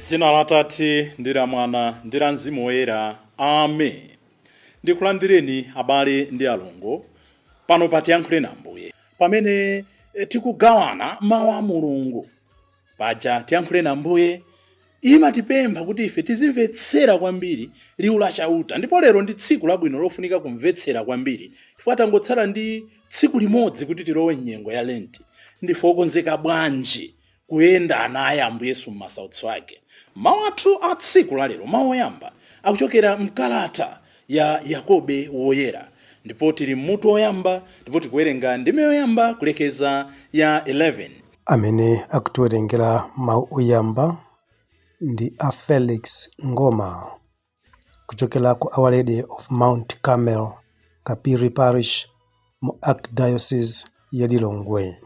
Dzina la Atate ndi la Mwana ndi la Mzimu Woyera. Amen. Ndikulandireni abale ndi alongo pano pa Tiyankhule na Ambuye, pamene tikugawana mawu a Mulungu. Paja Tiyankhule na Ambuye imatipempha kuti ife tizimvetsera kwambiri liwu la Chauta, ndipo lero ndi tsiku labwino lofunika kumvetsera kwambiri, chifukwa tangotsala ndi tsiku limodzi kuti tilowe mnyengo ya Lenti. Ndife okonzeka bwanji kuyenda naye Ambuye Yesu m'masautso ake? Mawu athu a tsiku la lero, mawu oyamba, akuchokera mkalata ya Yakobe Woyera, ndipo tili mmutu woyamba, ndipo tikuwerenga ndime yoyamba kulekeza ya 11. Amene akutiwerengera mawu oyamba ndi a Felix Ngoma kuchokera ku Our Lady of Mount Carmel, Kapiri Parish mu Archdiocese ya Lilongwe.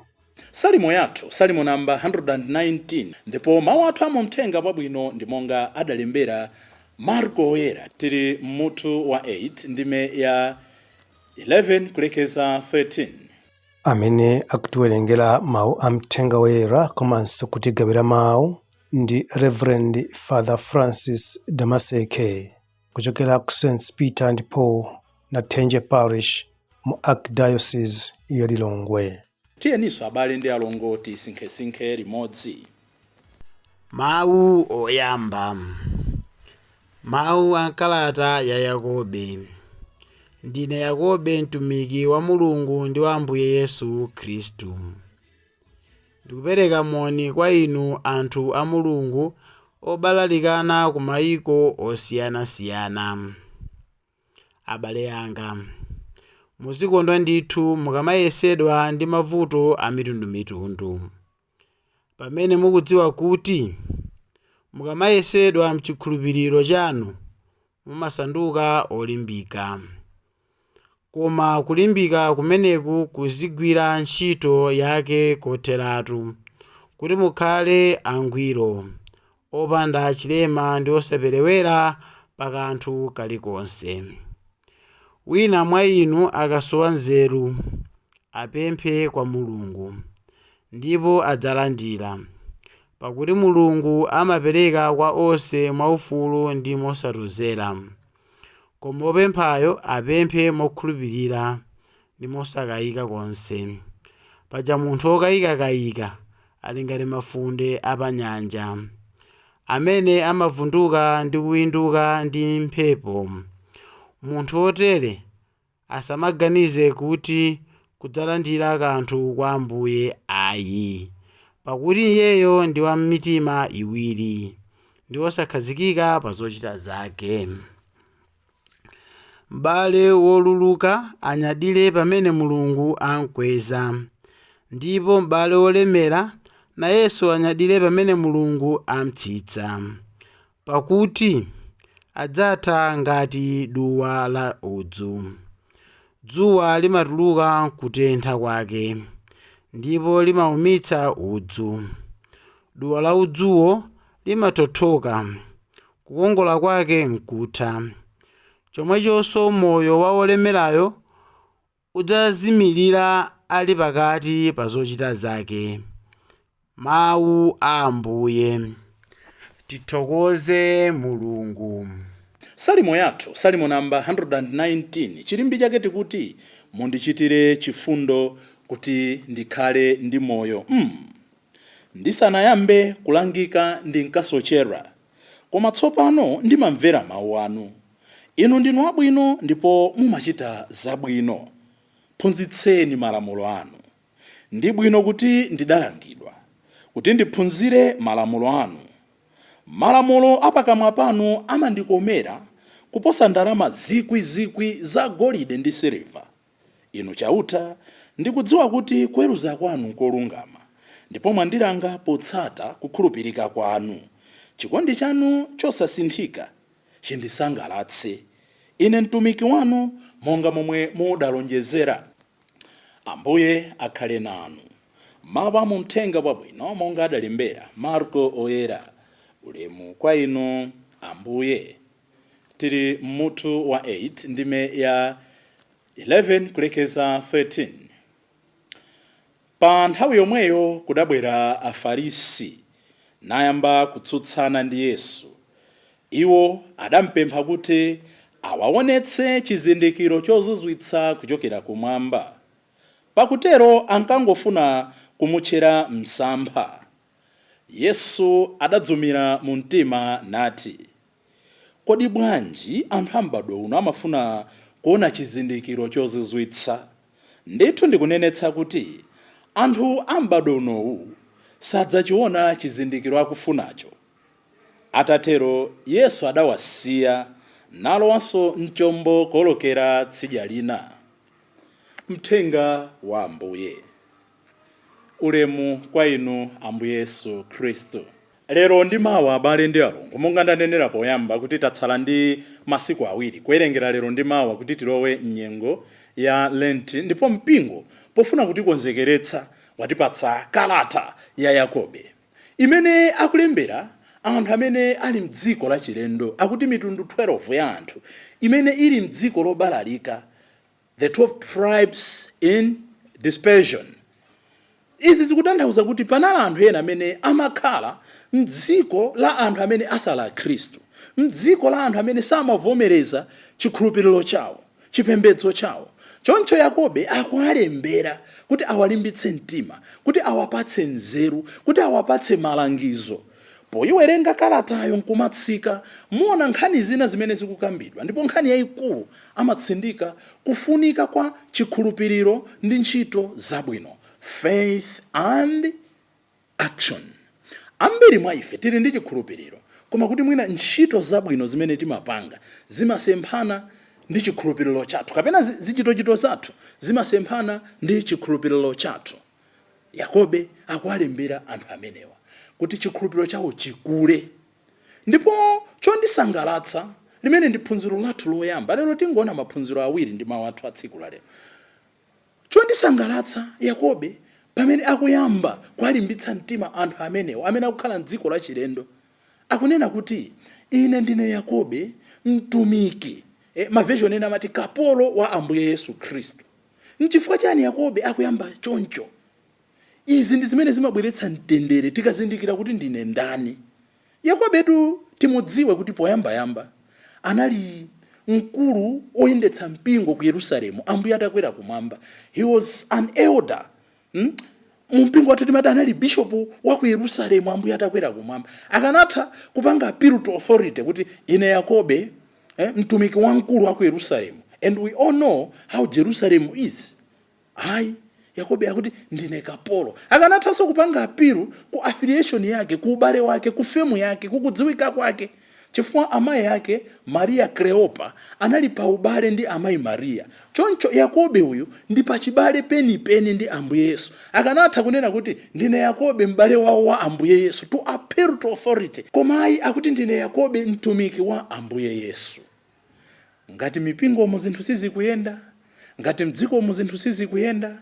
Salimo yathu, Salimo namba 119, ndipo mawu athu amumthenga wabwino ndi monga adalembera Marko Woyera. Tili mmutu wa 8, ndime ya 11 kulekeza 13. Amene akutiwerengera mawu a mthenga woyera komanso kutigawira mawu ndi Reverend Father Francis Damaseke kuchokera ku St Peter and Paul, Nathenje Parish mu Archdiocese ya Lilongwe. Tiyeninso abale ndi alongo tisinkhesinkhe limodzi. Mawu oyamba. Mawu a kalata ya Yakobe. Ndine Yakobe, mtumiki wa Mulungu ndi wa Ambuye Yesu Khristu. Ndikupereka moni kwa inu anthu a Mulungu obalalikana ku mayiko osiyanasiyana. Abale anga, muzikondwa ndithu mukamayesedwa ndi mavuto a mitundumitundu, pamene mukudziwa kuti mukamayesedwa mchikhulupiriro chanu mumasanduka olimbika. Koma kulimbika kumeneku kuzigwira ntchito yake kotheratu, kuti mukhale angwiro, opanda chilema ndi osaperewera pa kanthu kalikonse. Wina mwa inu akasowa nzeru, apemphe kwa Mulungu, ndipo adzalandira, pakuti Mulungu amapereka kwa onse mwaufulu ndi mosatozera. Koma wopemphayo apemphe mokhulupirira ndi mosakayika konse. Paja munthu wokayikakayika ali ngati mafunde apanyanja, amene amavunduka ndi kuwinduka ndi mphepo. Munthu wotere asamaganize kuti kudzalandira kanthu kwa Ambuye ayi, pakuti iyeyo ndi wa mitima iwiri ndi wosakhazikika pa zochita zake. M'bale woluluka anyadire pamene Mulungu amkweza, ndipo m'bale wolemera nayenso anyadire pamene Mulungu amtsitsa, pakuti adzatha ngati duwa la udzu. Dzuwa limatuluka kutentha kwake, ndipo limaumitsa udzu. Duwa la udzuwo limathothoka, kukongola kwake nkutha. Chomwechonso moyo wa wolemerayo udzazimirira ali pakati pa zochita zake. Mawu a Ambuye. Tithokoze Mulungu. Salimo yathu, Salimo namba 119, chilimbi chake tikuti, "Mundichitire chifundo kuti ndikhale ndi moyo." Ndisanayambe kulangika ndinkasochera, koma tsopano ndimamvera mawu anu. Inu ndinu abwino ndipo mumachita zabwino. Phunzitseni malamulo anu. Ndi bwino kuti ndidalangidwa, kuti ndiphunzire malamulo anu. Malamulo apakamwa panu amandikomera kuposa ndalama zikwizikwi za golide ndi siliva. Inu Chauta, ndikudziwa kuti kuweruza kwanu nkolungama, ndipo mwandilanga potsata kukhulupirika kwanu. Chikondi chanu chosasinthika chindisangalatse, ine mtumiki wanu, monga momwe mudalonjezera. Ambuye akhale nanu. Mawu a mu Mthenga Wabwino monga adalembera Marko Oyera. Ulemu kwa inu, Ambuye. Tili mmutu wa 8, ndime ya 11 kulekeza 13. Pa nthawi yomweyo kudabwera Afarisi Nayamba kutsutsana ndi Yesu. Iwo adampempha kuti awaonetse chizindikiro chozizwitsa kuchokera kumwamba. Pakutero ankangofuna kumutchera msampha. Yesu adadzumira mu mtima nati, "Kodi bwanji anthu a m'badwo uno amafuna kuona chizindikiro chozizwitsa? Ndithu ndikunenetsa kuti anthu a m'badwo unowu sadzachiona chizindikiro akufunacho." Atatero Yesu adawasiya nalowanso mchombo kuwolokera tsidya lina. Mthenga wa Ambuye. Ulemu kwa inu, Ambuye Yesu Khristu. Lero ndi mawa, abale ndi alongo, monga ndanenera poyamba kuti tatsala ndi masiku 2 kuwerengera lero ndi mawa kuti tilowe mnyengo ya Lent, ndipo mpingo pofuna kutikonzekeretsa watipatsa kalata ya Yakobe imene akulembera anthu amene ali mdziko la chilendo, akuti mitundu 12 ya anthu imene ili mdziko lobalalika, the 12 tribes in dispersion. Izi zikutanthauza kuti panali anthu ena amene amakhala mdziko la anthu amene asala Khristu, mdziko la anthu amene samavomereza chikhulupiriro chawo, chipembedzo chawo. Choncho Yakobe akuwalembera kuti awalimbitse mtima, kuti awapatse nzeru, kuti awapatse malangizo. Poyiwerenga kalatayo nkumatsika, muona nkhani zina zimene zikukambidwa, ndipo nkhani yayikulu amatsindika kufunika kwa chikhulupiriro ndi ntchito zabwino, faith and action. Ambiri mwa ife tili ndi chikhulupiriro, koma kuti mwina ntchito zabwino zimene timapanga zimasemphana ndi chikhulupiriro chathu, kapena zichitochito zathu zimasemphana ndi chikhulupiriro chathu. Yakobe akuwalembera anthu amenewa kuti chikhulupiriro chawo chikule. Ndipo chondisangalatsa, limene ndi phunziro lathu loyamba lero, tingoona maphunziro awiri ndi mawu athu a tsiku la lero. Chondisangalatsa, Yakobe pamene akuyamba kuwalimbitsa mtima anthu amenewa amene akukhala mdziko la chilendo, akunena kuti, "Ine ndine Yakobe mtumiki," ma version ena amati kapolo wa Ambuye Yesu Khristu. Nchifukwa chani Yakobe akuyamba choncho? Izi ndi zimene zimabweretsa mtendere tikazindikira kuti ndine ndani. Yakobetu timudziwe kuti poyambayamba anali mkulu oyendetsa mpingo ku Yerusalemu Ambuye atakwera kumwamba. He was an elder, Mu mpingo wathu timati anali bishopu wa ku Yerusalemu Ambuye atakwera kumwamba. Akanatha kupanga appeal to authority kuti, "Ine Yakobe, mtumiki wamkulu wa ku Yerusalemu," and we all know how Jerusalem is. Ayi, Yakobe akuti, "Ndine kapolo." Akanathanso kupanga appeal ku affiliation yake, ku ubale wake, ku fame yake, kukudziwika kwake, chifukwa amayi ake Maria Cleopa anali pa ubale ndi amayi Mariya. Choncho Yakobe uyu ndi pachibale penipeni ndi Ambuye Yesu. Akanatha kunena kuti, "Ndine Yakobe, m'bale wawo wa Ambuye Yesu," to appeal to authority. Koma ayi, akuti, "Ndine Yakobe, mtumiki wa Ambuye Yesu." Ngati mipingomo zinthu sizikuyenda, ngati mdzikomo zinthu sizikuyenda,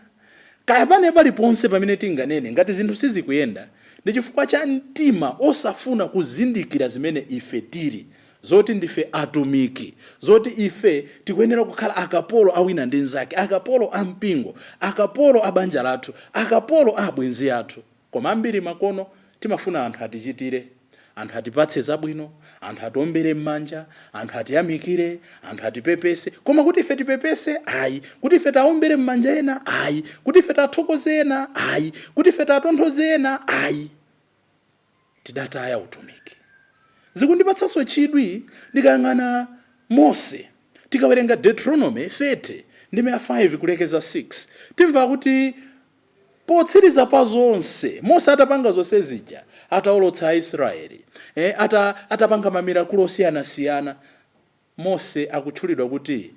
kaya pane paliponse pamene tinganene, ngati zinthu sizikuyenda, ndi chifukwa cha mtima osafuna kuzindikira zimene ife tili, zoti ndife atumiki, zoti ife tikuyenera kukhala akapolo a wina ndi nzake, akapolo a mpingo, akapolo a banja lathu, akapolo a abwenzi athu. Koma ambiri makono timafuna anthu atichitire, anthu atipatse zabwino, anthu atiombere m'manja, anthu atiyamikire, anthu atipepese. Koma kuti ife tipepese, ayi. Kuti ife taombere m'manja ena, ayi. Kuti ife tathokoze ena, ayi. Kuti ife tatonthoze ena, ayi. Tidataya utumiki. Zikundipatsanso chidwi ndikayang'ana Mose. Tikawerenga Deuteronomy 30 ndime ya 5 kulekeza 6, timva kuti potsiriza pa zonse, Mose atapanga zonse zija, atawolotsa Aisraeli, atapanga ma miracle osiyanasiyana, Mose akutchulidwa kuti,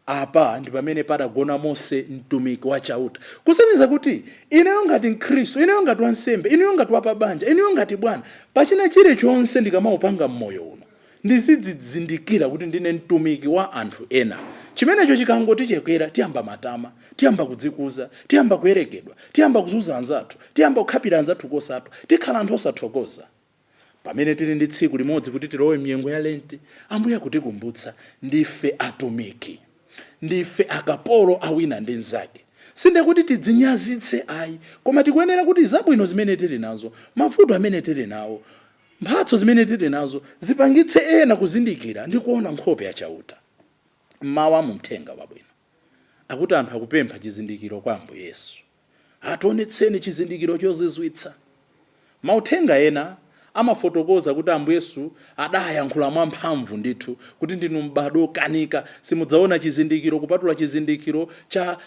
"Apa ndi pamene padagona Mose mtumiki wa Chauta." Kusonyeza kuti ineyo ngati Mkhristu, ineyo ngati wansembe, ineyo ngati wapabanja, ineyo ngati bwana, pachina chilichonse ndikamaupanga mmoyo uno, ndizidzizindikira kuti ndine mtumiki wa anthu ena. Chimenecho chikangotichekera, tiyamba matama, tiyamba kudzikuza, tiyamba kuyerekedwa, tiyamba kuzunza anzathu, tiyamba kukhapira anzathu kosatwa, tikhala anthu osathokoza. Pamene tili ndi tsiku limodzi kuti tilowe mnyengo ya Lenti, Ambuye akutikumbutsa ndife atumiki, ndife akapolo a wina ndi mnzake. Sindekuti tidzinyazitse ayi, koma tikuyenera kuti zabwino zimene tili nazo, mavuto amene tili nawo, mphatso zimene tili nazo zipangitse ena kuzindikira ndi kuona nkhope yachauta. Mmawa mu mthenga wabwino akuti anthu akupempha chizindikiro kwa Ambuye Yesu. Ationetseni chizindikiro chozizwitsa. Mauthenga ena amafotokoza kuti Ambuye Yesu adayankhula mwamphamvu ndithu kuti ndinu m'bado okanika, simudzaona chizindikiro kupatula chizindikiro cha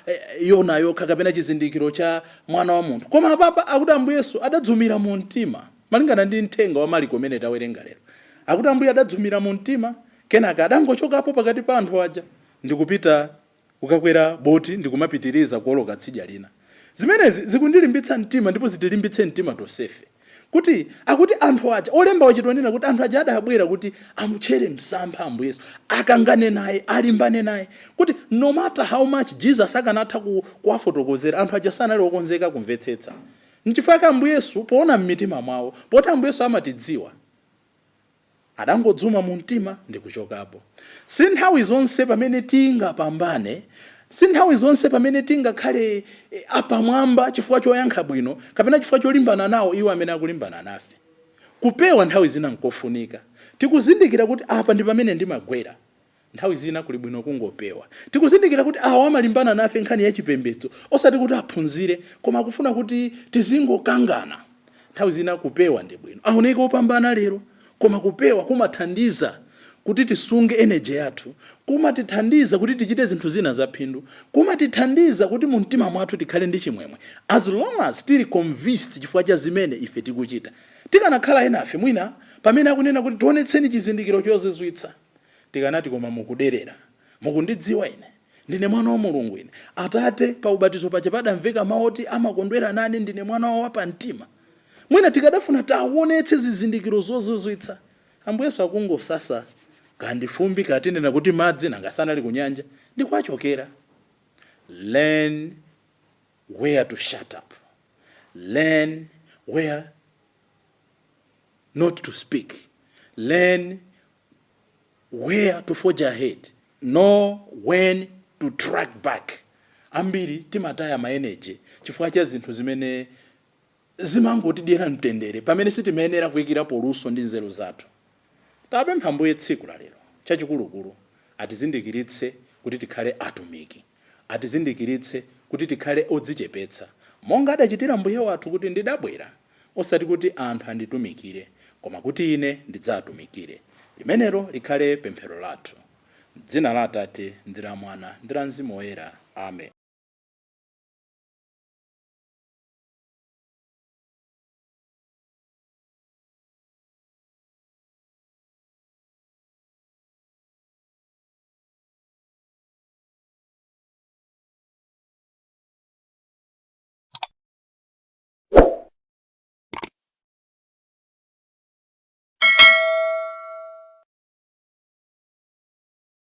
Yona yokha kapena chizindikiro cha mwana wa munthu. Koma apapa akuti Ambuye Yesu adadzumira mu mtima, malingana ndi mthenga wa Mariko umene tawerenga lero. Akuti Ambuye adadzumira mu mtima, kenaka adangochokapo pakati pa anthu aja ndikupita kukakwera boti ndikumapitiriza kuoloka tsidya lina. Zimenezi zikundilimbitsa mtima ndipo zitilimbitse mtima tonsefe kuti akuti anthu aja, olemba wachitonena kuti anthu aja adabwera kuti amutchere msampha Ambuye Yesu, akangane naye, alimbane naye, kuti no matter how much Jesus akanatha kuwafotokozera, anthu aja sanali okonzeka kumvetsetsa. Nchifukwa Ambuye Yesu poona m'mitima mwawo, poti Ambuye Yesu amatidziwa, adangodzuma mu mtima ndi kuchokapo. Si nthawi zonse pamene tingapambane, si nthawi zonse pamene tingakhale apamwamba chifukwa choyankha bwino kapena chifukwa cholimbana nawo iwo amene akulimbana nafe. Kupewa nthawi zina nkofunika. Tikuzindikira kuti apa ndi pamene ndimagwera, nthawi zina kuli bwino kungopewa. Tikuzindikira kuti awa amalimbana nafe nkhani ya chipembedzo, osati kuti aphunzire, koma akufuna kuti tizingokangana. Nthawi zina kupewa ndi bwino. Aoneke opambana lero, koma kupewa kumathandiza kuti tisunge energy yathu, kumatithandiza kuti tichite zinthu zina zaphindu, kumatithandiza kuti mu mtima mwathu tikhale ndi chimwemwe, as long as tili convinced chifukwa cha zimene ife tikuchita. Tikanakhala enafe, mwina pamene akunena kuti tionetseni chizindikiro chozizwitsa, tikanati, koma mukuderera, mukundidziwa ine? Ndine mwana wa Mulungu ine. Atate pa ubatizo paja padamveka mawu oti amakondwera nane, ndine mwana wawo wapamtima. Mwina tikadafuna taonetse zizindikiro zozizwitsa. Ambuye Yesu akungosasa kandi fumbi, katinena kuti madzi, nanga sanali kunyanja, ndikuachokera. Learn where to shut up, learn where not to speak, learn where to forge ahead, know when to track back. Ambiri timataya ma energy chifukwa cha zinthu zimene zimangotidyera mtendere pamene sitimayenera kuyikirapo luso ndi nzeru zathu. Tapempha Ambuye tsiku la lero, chachikulukulu atizindikiritse kuti tikhale atumiki, atizindikiritse kuti tikhale odzichepetsa monga adachitira Mbuye wathu, kuti ndidabwera osati kuti anthu anditumikire, koma kuti ine ndidzatumikire. Limenelo likhale pemphero lathu. Dzina la Atate ndi la Mwana ndi la Mzimu Woyera, amen.